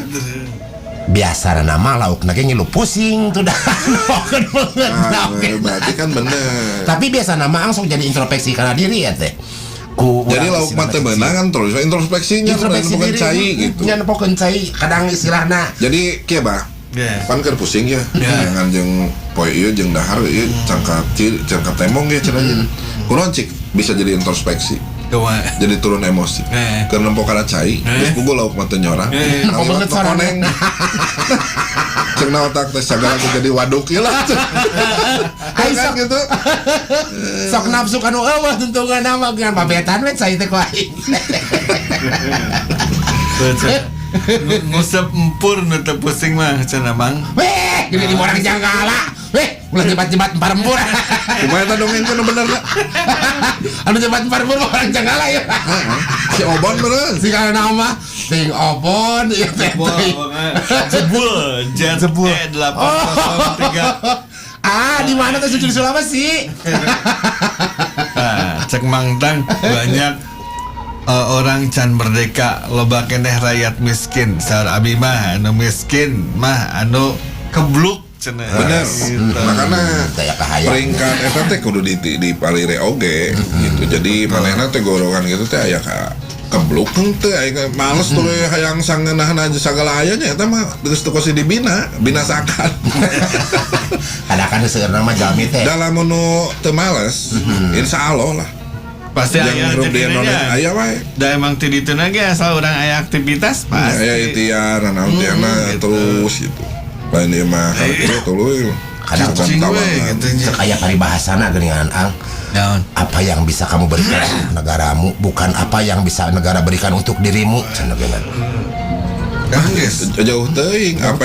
Biasa nama laukna ge ngilu pusing tuh dah. Pokeun banget Nah, laukna. berarti kan bener. Tapi biasa nama langsung jadi introspeksi karena diri ya teh. Ku Jadi urang lauk mah teu istilahna meunang kan terus introspeksinya introspeksi bukan diri cai gitu. Nya nempokeun cai kadang istilahna Jadi kieu bah. Ya. Pan keur pusing ya. Ya. Jangan jeung poe ieu jeung dahar ieu cangkat ciri cangkat temong ya cenah. Kunaon cik bisa jadi introspeksi. Kumaha? Jadi turun emosi. Eh. Keur nempo kana cai, geus puguh lauk mah teu nyorang. Eh. Nempo Kaliwat banget sorangan. koneng. Cek na otak teh sagala ge jadi waduk ieu lah. Ai Kan sok gitu. sok nafsu kanu eueuh tuntungan nama ngan pabetan we cai teh ku aing. Tuh, cenah. Nguseup empur nu teu pusing mah cenah Mang. Weh, gede di orang janggala. Weh, ulah nyebat-nyebat parembur. Kumaha eta dongeng teh nu bener lah. Anu nyebat parembur mah orang Janggala ya. Si Obon bener. Si kana nama sing Obon ieu teh. Jebul Jet Jebul. E803. Ah, di mana tuh di Sulawesi? Nah, cek Mang Tang banyak orang can merdeka loba keneh rakyat miskin, saur abi mah anu miskin mah anu kebluk cenah. Bener. Gitu. Makanya Daya kahayang. peringkat eta teh kudu di palire oge gitu. Jadi manehna teh golongan gitu teh aya ka kebluk henteu, aya males tuh hayang sangeunahna aja sagala aya nya, eta mah geus teu kosi dibina, binasakan. Kadang kan seueurna mah jalmi teh. Dalam nu teu males, insya Allah lah. Pasti Yang aya hirup di rezekina Indonesia nya. aya wae. Da emang ti ditu ge asal urang aya aktivitas pasti. Aya ikhtiar, naon tiana gitu. Terus gitu. Lain ieu mah karek tuluy. Kadang Bukan cicing we tawangan. gitu nya. Cek aya paribahasana geuningan, Ang. Naon? Apa yang bisa kamu berikan untuk negaramu bukan apa yang bisa negara berikan untuk dirimu cenah geuningan. Kan geus. Jauh teuing apa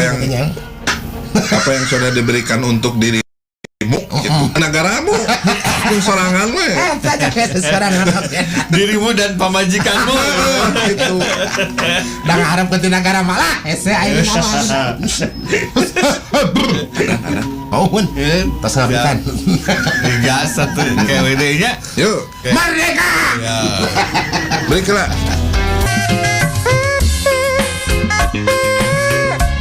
yang sudah diberikan untuk dirimu gitu. Negaramu yang sorangan we. Eta sekarang Dirimu dan pamajikanmu. Gitu. Da ngaharep ke negara malah hese aing mah. Oh, mun. Tos ngabitan. Digas satu KWD nya. Yuk, Merdeka. Ya. balik lah.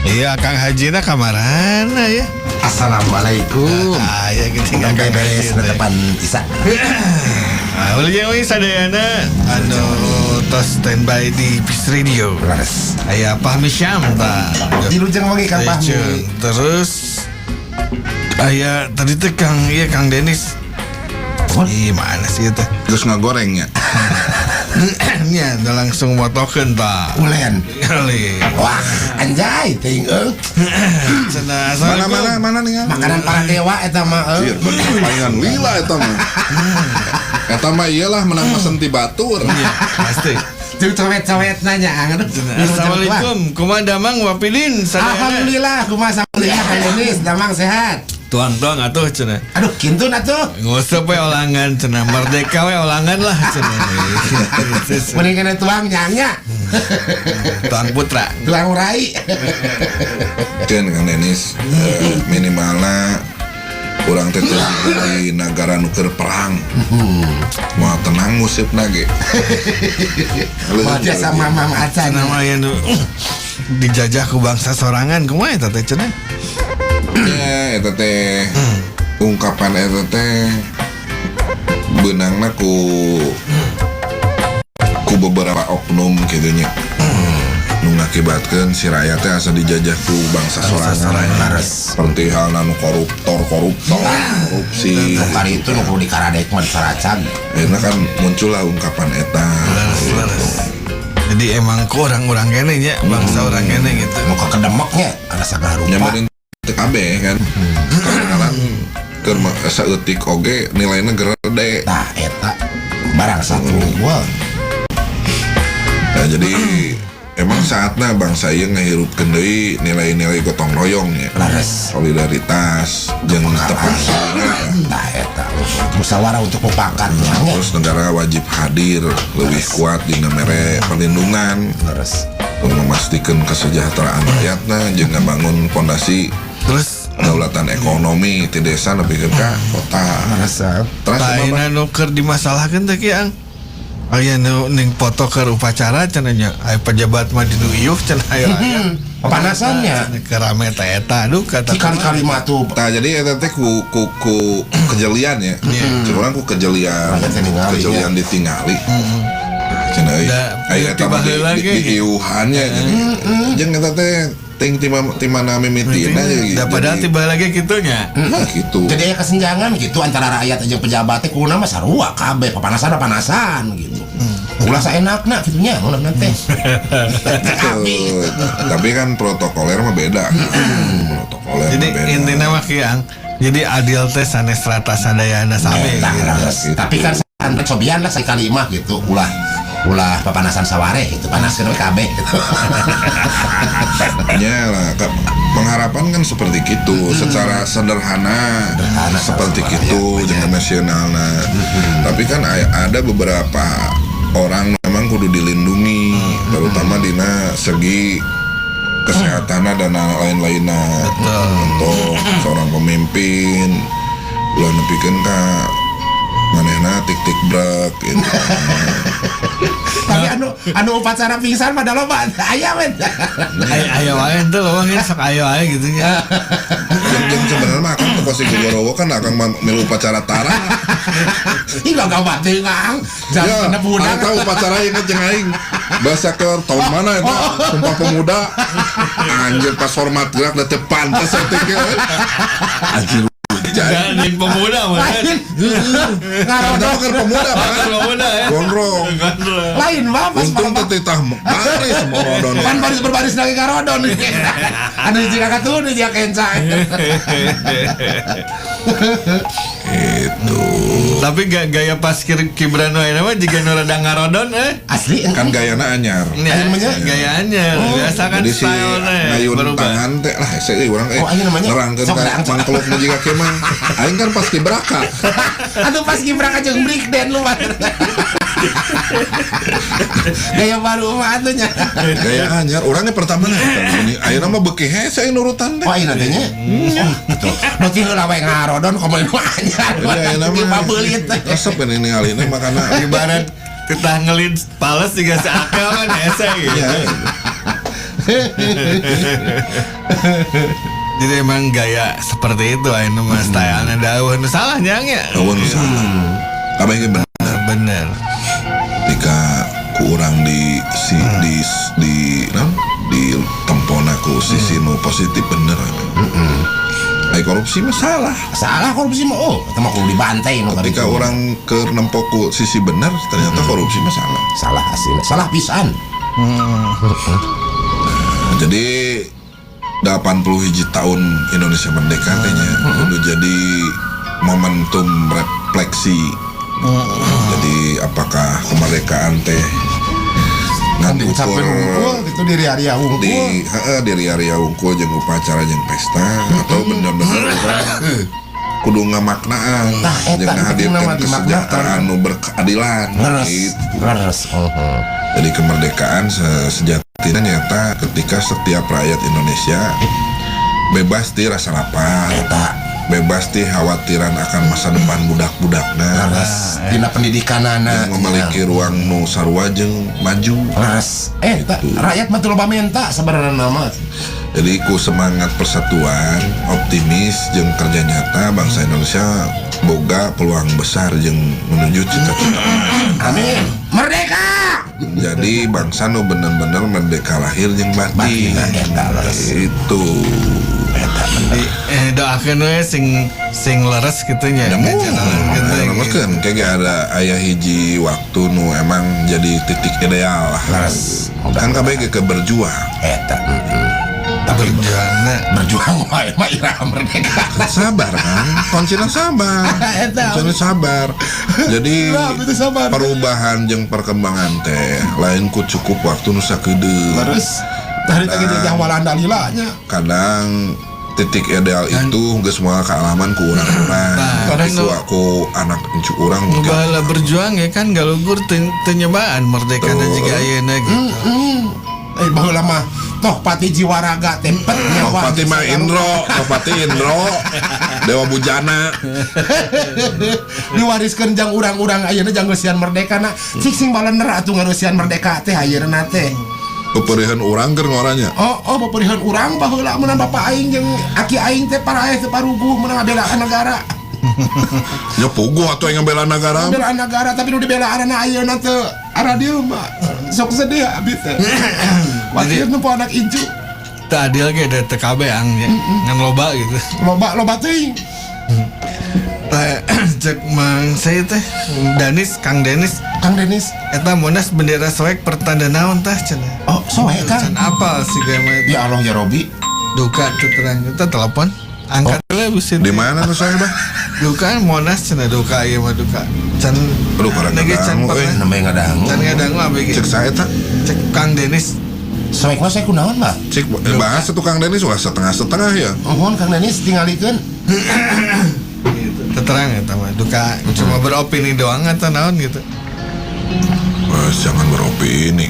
Iya, Kang Haji na kamarana ya? Assalamualaikum. Ah, ya gitu Kang Kang beres Haji teh. depan Isa. Ah, ulah we sadayana anu tos standby di Peace Radio. Leres. Aya Fahmi Syam tah. Dilujeng wengi Kang Stay Fahmi. tune. Terus aya tadi teh Kang, iya, Kang Denis. Ih, mana sih itu? Terus ngagorengnya. Nya, udah langsung motokeun tah. Ulen. Kali. Wah, anjay teuing euy. Cenah, Mana assalamualaikum. mana mana nih? Makanan para dewa eta mah euy. Iya, bener, palingan lila eta mah. Eta mah iyalah menang mesen ti batur. Iya, pasti. Jeung cowet-cowet nanya aduh. Cenah, assalamualaikum, kumaha damang Wapidin sadayana? Alhamdulillah, kumaha alhamdulillah Kang Denis, damang sehat. Tuang-tuang atuh cenah. Aduh, kintun atuh. Nguseup we olangan cenah, merdeka we olangan lah cenah. Mending kena tuang nyangnya. Tuang putra. Tuang urai. Keun Kang Denis, minimalna urang teh teu di negara nu keur perang. Moal tenang nguseup ge. Moal biasa mamang acan. Cenah mah aya nu dijajah ku bangsa sorangan kumaha eta teh cenah? Ya, eta teh ungkapan eta teh beunangna ku beberapa oknum gitu nya. Nu ngakibatkeun si rakyat teh asa dijajah ku bangsa sorangan. Leres. Seperti halna nu koruptor, koruptor, korupsi. Nu kari itu nu kudu dikaradek mah disaracag. Akhirnya kan muncullah ungkapan eta. Leres, leres. Jadi emang ku orang-orang kene nya, bangsa orang kene gitu. Nu kakedemeknya kana sagala rupa. Nyamperin teu kabeh kan. Kadang-kadang keur saeutik oge nilainya gede. Tah eta barang satu gua. Nah, jadi emang saatnya bangsa ieu ngahirupkeun deui nilai-nilai gotong royong ya. Leres. Solidaritas jeung tepat Tah eta musyawarah untuk mufakat nya.. Terus negara wajib hadir lebih kuat dina mere perlindungan Leres. untuk memastikan kesejahteraan rakyatna jeung ngabangun pondasi Terus kedaulatan ekonomi ti desa nepi ka kota. Leres. Terus apa? Ayeuna nu keur dimasalahkeun teh ki Ang. Aya nu ning foto keur upacara cenah nya. Aya pejabat mah di nu iuh cenah aya rakyat. Pepanasannya. Cenah keur rame teh eta aduh kata. Si kali-kali mah tuh Nah, jadi eta teh ku kejelian ya. Cek urang ku kejelian. Rakyat teh ningali, Kejelian ditingali. Cenah euy. Da, Aya eta mah di, tiba heula di, ge. di iuhannya jadi. Jeung eta teh ting ti mana mimitina jadi. Da padahal tiba lagi kitu nya. Nah, gitu. Jadi aya kesenjangan gitu antara rakyat jeung pejabat teh kuduna mah sarua kabeh papanasan panasan gitu. Ulah saenakna kitu nya mun teh. Tapi Betul. Tapi kan protokoler mah beda. Protokoler Jadi mah beda. intinya mah kieu Ang. Jadi adil teh sanes rata sadayana sami Tah, gitu. leres. Gitu. Tapi kan santai cobian lah sekali mah gitu ulah. Ulah papanasan saware gitu, panaskeun we kabeh gitu. Ya lah, pengharapan kan seperti itu, secara sederhana, Sederhana, seperti sederhana, itu ya, jangan nasional. Nah, tapi kan ada beberapa orang memang kudu dilindungi, terutama dina segi kesehatan dan lain-lainnya. Contoh seorang pemimpin ulah nepikeun ka manehna tik-tik brek gitu. Tapi anu anu upacara pingsan pada loba aya men. Ayo ayo wae teh loba geus sok ayo wae gitu nya. Jeung jeung sebenarnya mah akang teh si Gogorowo kan akang mah milu upacara tara. Ih gak teuing Kang. Jam Ya, genep budak. aing tahu upacara inget jeung aing. Bahasa ke tahun mana eta? Sumpah Pemuda. Anjir, pas hormat gerak da teu pantes eta teh. Anjir. Jangan pemuda mah. Lain. Karena kan pemuda Kan kan. pemuda ya. Gondrong. Gondrong. Lain mah pas Untung teu titah baris morodon. Pan baris berbaris lagi karodon. Anu jika katuh dia kenca. Itu. Tapi gaya pas Kibran wae mah jiga nu rada ngarodon eh. Asli Kan gayana anyar. Ya, Aya namanya? gayanya biasa kan Jadi si style-nya ngayun berubah. tangan teh lah hese euy urang Oh, aya namanya? nerangkeun Sok ka terang, sok. mangkeluk nu jiga kieu mah. Aing kan pas kibraka. Atuh pas Kibra jeung break dance lu mah. Gaya baru mah atuh nya. Gaya anyar urangnya pertama nah ini ayeuna mah beuki hese aing nurutan teh. Oh iya nantinya. Oh, atuh. Nu ti heula we ngarodon komo nu anyar. Jadi ayeuna Di mah pabeulit. resep ini ningalina makana Ibarat kita ngelid pales juga seakal kan hese gitu. ya. Jadi emang gaya seperti itu ayeuna mah stylenya dawuh nu salah nya nya. Eueun nu salah. Kabeh ge bener Bener. ketika ku urang di si di naon di tempona ku sisi nu positif bener. Ai korupsi mah salah. Salah korupsi mah oh, eta mah kudu dibantai nu Ketika tadi. orang ke nempo ku sisi bener ternyata korupsi mah salah. Salah asli, salah pisan. Nah, jadi 80 hiji tahun Indonesia merdeka teh nya kudu jadi momentum refleksi. Jadi apakah kemerdekaan teh ngan Diucapkeun ukur hungkul gitu di ria-ria hungkul. di heeh di ria-ria hungkul jeung upacara jeung pesta atau bener-bener urang kudu ngamaknaan Tah, eta jeung nu penting ngahadirkeun mah dimaknaan. kesejahteraan nu berkeadilan Leres, gitu. leres. Heeh. Jadi kemerdekaan sejatinya nyata ketika setiap rakyat Indonesia bebas di rasa lapar, Eta bebas di khawatiran akan masa depan budak-budakna, leres dina pendidikanana yang memiliki ruang nu sarua jeung maju. Leres. Eta Gitu. rakyat mah teu loba menta sabarana mah. Jadi ku semangat persatuan, optimis jeung kerja nyata bangsa Indonesia boga peluang besar jeung menuju cita-cita. Amin. Merdeka. Jadi bangsa nu bener-bener merdeka lahir jeung batin. Batin, eta leres. Itu. Eta bener. Doakeun we sing sing leres gitu nya. Ya Gitu, mun, gitu. kan kayak ada aya hiji waktu nu emang jadi titik ideal lah. Leres. Kan kabeh ge ke berjuang. Eta. Heeh. Tapi Berjuangna. berjuang wae mah iraha merdeka. Sabar kan, kuncinya sabar. Eta. Kuncinya sabar. Jadi Nah, itu sabar. perubahan jeung perkembangan teh lain ku cukup waktu nu sakedeung. Terus tadi tadi jajah Walanda lila nya. Kadang titik ideal itu geus moal kaalaman ku urang-urang. Nah, Tapi kan ku aku anak incu urang Nu mungkin. baheula berjuang ya kan galugur teu teu nyobaan merdeka Betul. jiga ayeuna gitu. Baheula mah Tohpati Jiwaraga teh pet nyawa. Tohpati mah Indro, Tohpati Indro, Dewa Bujana. Diwariskeun jang urang-urang ayeuna jang ngeusian merdeka na. Cik sing balener atuh ngareusian merdeka teh ayeuna teh. Peperihan urang keur ngoranya. Oh, peperihan urang baheula meunang bapak aing jeung aki aing teh para teh paruguh meunang ngabelaan negara. Ya puguh atuh yang ngebela negara. Belaan negara tapi nu dibelaan ayeuna teh aradio mah. Sok sedih abi teh. Wakil nempo anak incu. Teu adil ge da teu kabeh ang ya. Ngan loba gitu. Loba loba teuing. Teh cek mang saya teh Danis, Kang Denis Kang Denis. Eta Monas bendera soek pertanda naon tah cenah. Oh, soek Kang. Can apal sih gue mah eta. Ya Allah ya Robi. Duka teu terang eta telepon. Angkat heula busin. Di mana tuh saya, Bah? Duka Monas cenah duka ieu mah duka. Can Aduh, karena Nege can ngadangu, euy. pernah. Nembe ngadangu. Can ngadangu abg. Cek saya tak Cek Kang Denis. Soek mah saya kunaon mah? cek bahas tukang Denis wah setengah-setengah ya. Mohon Kang Denis tingalikeun. Gitu. Terang ya mah duka cuma beropini doang atau naon gitu. Wah, jangan beropini.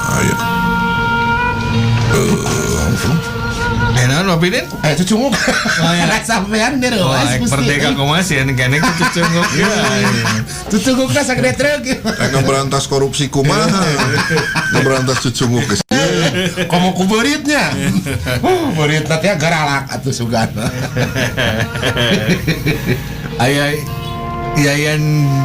Ayo. Eh naon opini? Eh cucunguk. Oh, iya. Sampean deh Wah, merdeka kumaha sih kene cucunguk ya. Cucungukna sagede truk. Eh ngeberantas korupsi kumaha? Ngeberantas cucunguk geus. Komo ku beuritnya. Beuritna teh garalak atuh sugan. Aya Yayan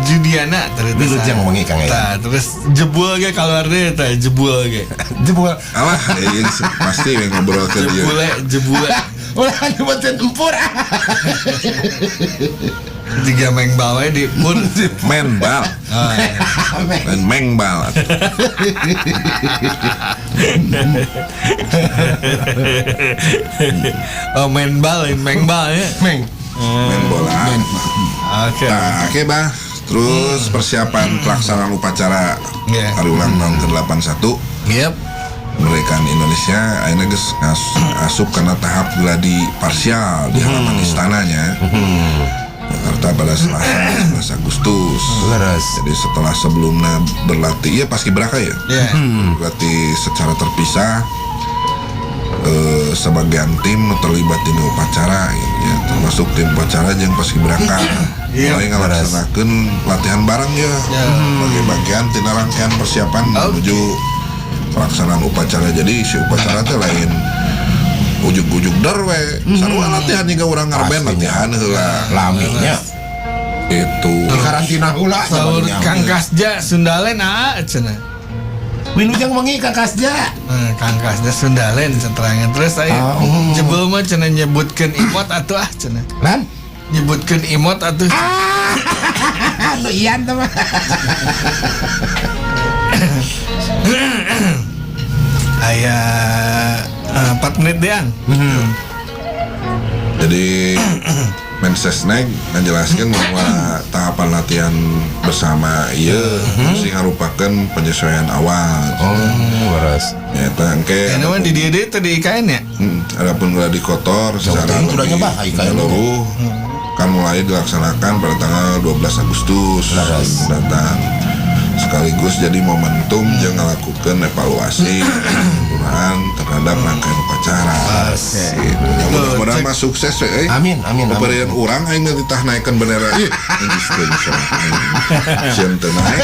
Judiana terus. Wilujeng wengi Kang Yayan. Tah, terus jebul ge keluar deh tah jebul ge. Jebul. Alah, iya, pasti we ngobrol ke dia. Jebule, jebule. Ulah nyebutin empur. Jika meng bawe di pur. Menbal, Ah, iya. lain mengbal. Oh, main bal, lain meng bal ya. Meng. Main bola. Oke. Nah, oke bah. Terus persiapan pelaksanaan upacara Yeah. hari ulang tahun ke-81 Yep. kemerdekaan Indonesia akhirnya geus asup karena tahap gladi parsial di halaman istananya. Jakarta pada Selasa 11 Agustus. Leres. Jadi setelah sebelumnya berlatih, ya paskibraka ya. Iya. Berlatih secara terpisah sebagian tim nu terlibat di upacara gitu ya, termasuk tim upacara jeung paskibraka. Iya. Mulai ngalaksanakeun latihan bareng ya. Ya. Sebagai bagian tina rangkaian persiapan menuju pelaksanaan upacara. Jadi si upacara teh lain ujug-ujug der we. Sarua latihan juga urang ngarben Pastinya. latihan heula. Laminya. Itu. Di karantina heula. Saur Kang Kasja Sundalen ah cenah. Wilujeng wengi Kang Kasja. Kang Kasja Sundalen ceterangan terus aya Oh. jebul mah cenah nyebutkeun imot atuh ah cenah. Lan? Nyebutkeun imot atuh. Ah, lu ian teh mah. Aya 4 menit deang. Jadi Mensesneg menjelaskan bahwa tahapan latihan bersama ieu sing ngarupakeun penyesuaian awal. Oh, leres. Nyata engke Ini mah di dieu deui teh di IKN ya. Adapun gladi kotor secara teuing lebih tudanya bah, IKN menyeluruh kan mulai dilaksanakan pada tanggal 12 Agustus Leres. mendatang. Sekaligus jadi momentum jeung ngalakukeun evaluasi penyempurnaan terhadap rangkaian upacara. Gitu. Ya, mudah-mudahan mah sukses we euy. Amin, amin, amin. Pemberian urang aing nanti tah naikkeun bendera. Ih, anjis teu bisa. Sieun teu naik.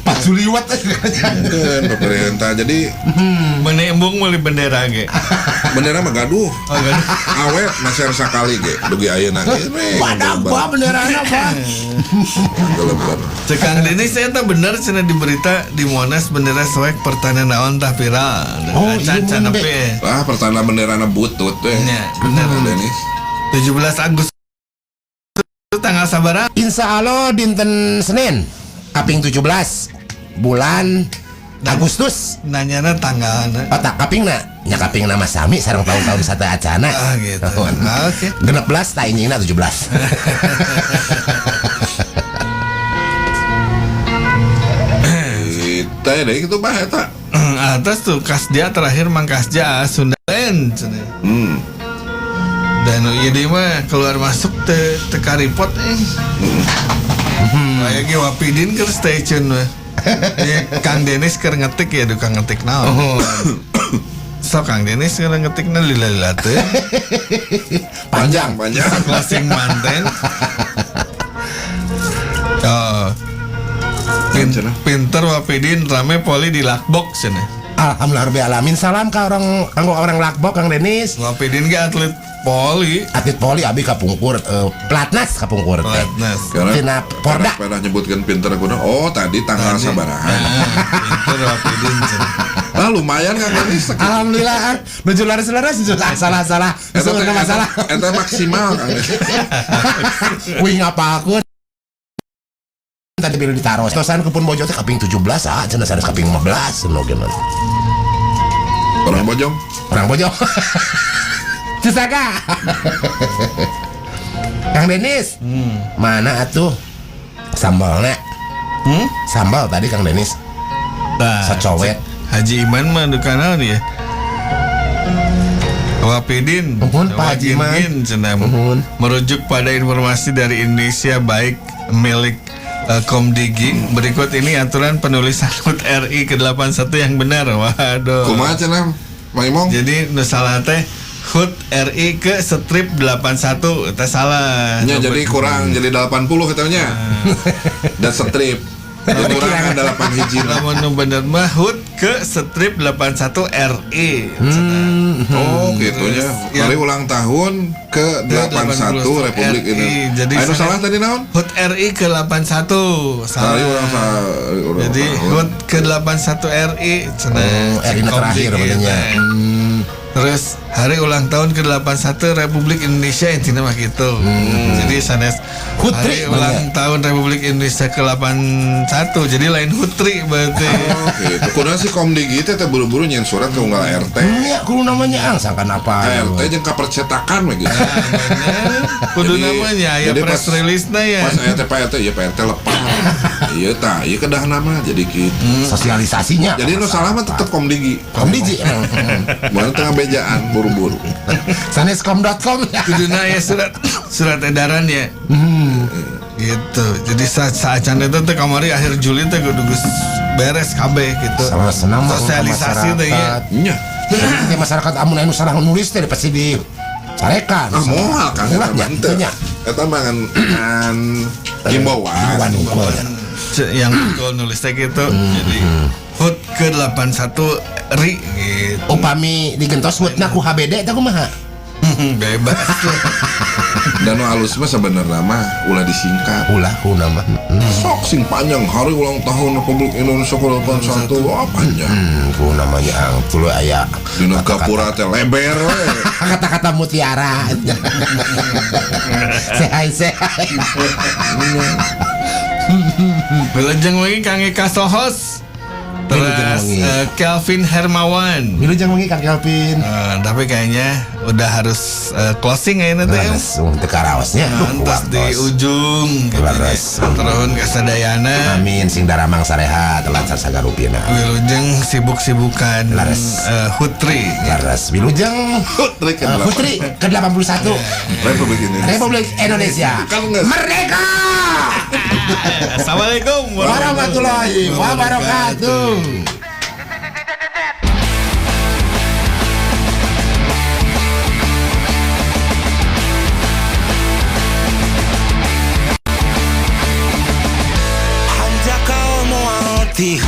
Pak Suliwat. Keun pemberian tah jadi Mene embung meuli bendera ge. bendera mah gaduh. Oh, gaduh. Awet masih sakali ge dugi ayeuna ge. Badak bah benderana bah. Gelebar. Cek Kang Denis eta bener cenah di berita di Monas bendera soek pertandingan naon tah viral. Oh, Acan iya, can bener. nepi. Lah pertanda benderana butut teh. Nya, bener. Denis. 17 Agustus tanggal sabaraha? Insya Allah dinten Senin kaping 17 bulan Agustus. Nanyana tanggalna. Oh tak kapingna nya kapingna mah sami sareng tahun-tahun sate acana. Ah gitu. Oke. 16 tak injingna 17. Kita deh gitu bah eta. Atas tuh Kasja terakhir Mang Kasja Sundalen cenah. Dan ieu deui mah keluar masuk teu teu karipot eh. Kayak ge Wapidin keur stay tune mah. Ya, Kang Denis keur ngetik ya duka ngetik naon. So Kang Denis keur ngetikna lila-lila teh. Panjang. Panjang. Closing manten. Oh. Pinter Wapidin rame poli di lakbok cenah. Alhamdulillah rabbil alamin. Salam ka orang kanggo orang lakbok Kang Denis. Wapidin ge atlet poli. Atlet poli abi kapungkur pelatnas kapungkur teh. Pelatnas. Karena Tina Porda. Karena nyebutkan pinter kuno. Oh, tadi tanggal sabaraha. Pinter Wapidin cenah. Lah lumayan Kang Denis. Alhamdulillah ah. Nuju laras-laras nuju salah salah. Eta teh- masalah. Eta maksimal Kang Denis. Wih ngapa aku tadi pilih ditaros. Tosan kepun bojo teh kaping 17 ah, cenah sanes kaping 15 cenah oge mah. Orang bojong. Orang bojo. Cesaka. Kang Denis. Mana atuh sambalna? Sambal tadi Kang Denis. Nah, Sacowet. Haji Iman mah duka naon ya? Wapidin, Nuhun, Pak Haji Iman. Wagin, cenah. Nuhun. Merujuk pada informasi dari Indonesia baik milik Komdigi. Berikut ini aturan penulisan HUT RI ke-81 yang benar. Waduh. Kumaha cenah Mang Imong? Jadi nu salah teh HUT RI ke strip 81 teh salah. Nya jadi kurang jadi 80 katanya. Dan strip. Jadi kurang ada 8 hiji. Lamun nu bener mah HUT ke strip 81 RI. Oh, gitu nya. Ya. Hari ulang tahun ke 81 Republik RI. ini. Jadi Anu salah tadi naon? HUT RI ke 81. Salah. Hari ulang Jadi tahun. HUT ke 81 RI cenah. Oh, RI na terakhir Komdigi, benernya. teh. Terus hari ulang tahun ke-81 Republik Indonesia intinya mah gitu. Jadi sanes Hutri hari ulang tahun Republik Indonesia ke-81. Jadi lain hutri berarti. Oh, gitu. Kunaon sih Komdigi teh teh buru-buru nyen surat ke unggal RT. Nya kudu namanya ang sangkan apa. RT jeung ka percetakan we gitu. Kudu Jadi- namanya ya jadi press pas- release-na ya. Pas aya teh Pak RT, ya Pak RT lepas. Iya tah, ieu kedah nama jadi gitu. Sosialisasinya. Jadi nu salah mah tetep Komdigi. Komdigi emang. Mana tengah bejaan buru-buru. Sanescom.com ya. Kuduna ya surat surat edaran ya. Gitu. Jadi saat saacan itu teh kamari akhir Juli teh kudu geus beres kabeh gitu. Sama senang mah Sosialisasi teh ya. Nya. Jadi teh masyarakat amun anu salah nulis teh pasti di carekan. Ah moal kan eta Ulah nya mah henteu. nya. Eta mah ngan himbauan. Himbauan unggul nya. Yang betul nulisnya gitu. Jadi HUT ke 81 RI gitu. Upami digentos hutna ku HBD teh kumaha? Bebas. Dan nu alus mah sebenarnya mah ulah disingkat. Ulah ku nama. Sok sing panjang hari ulang tahun Republik Indonesia ke-81. Wah panjang. Ku namanya ang tuluy aya Dina gapura teh leber we. kata-kata mutiara. Sehai sehai. Wilujeng wengi Kang Eka Sohos. Wilujeng Terus wengi. Kelvin Hermawan. Wilujeng wengi Kang Kelvin. Tapi kayaknya udah harus closing kayaknya teh. Langsung teu karaosnya. Terus di ujung gitu. Leres. Terus ke Sadayana. Amin sing daramang sarehat lancar sagarupina. Wilujeng sibuk-sibukan Leres. Hutri. Leres wilujeng Hutri ke-8. Putri ke-81 Republik Indonesia. Republik Indonesia. Kan nggak- Merdeka. Assalamualaikum Warahmatullahi wabarakatuh. Hanjakal moal ti